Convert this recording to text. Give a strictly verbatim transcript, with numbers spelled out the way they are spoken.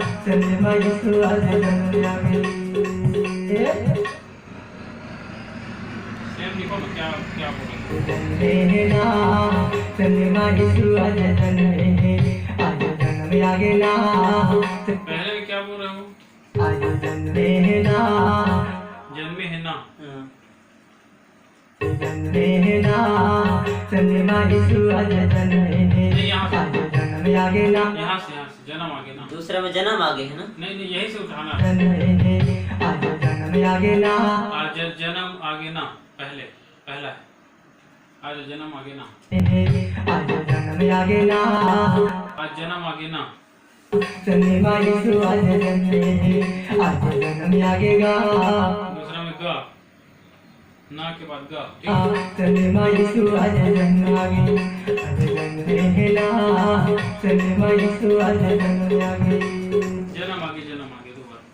चंद्रमा यीशु आज जन्म आगे। सेम लिखो ना, क्या, क्या बोला? जन्मे हे ना, चंद्रमा यीशु आज जन्मे हे, आज जन्म आगे ना। पहले में क्या बोल रहे हो? आज जन्मे हे ना। जन्मे हे ना। हाँ। जन्मे हे ना, चंद्रमा यीशु आज जन्मे हे। नहीं, यहाँ से। आज जन्म आगे ना। यहाँ से, यहाँ से, जन्म आगे ना। दूसरा में जन्म आगे है ना? नहीं, नहीं, यहीं से उठाना है। जन्मे हे, आज जन्म आगे ना। आज ज-, जन्म आगे ना, पहले, पहला है। आज जन्म आगे ना। आज जन्म आगे ना। आज जन्म आगे ना। चंद्रमा यीशु आज जन्मे हे, आज जन्म आगे गा। दूसरा में ग, ना के बाद ग, ठीक? चंद्रमा यीशु आज जन्म आगे, आज जन्मे हे ना। चंद्रमा यीशु आज जन्म आगे। जन्म आगे, जन्म आगे, दो बार।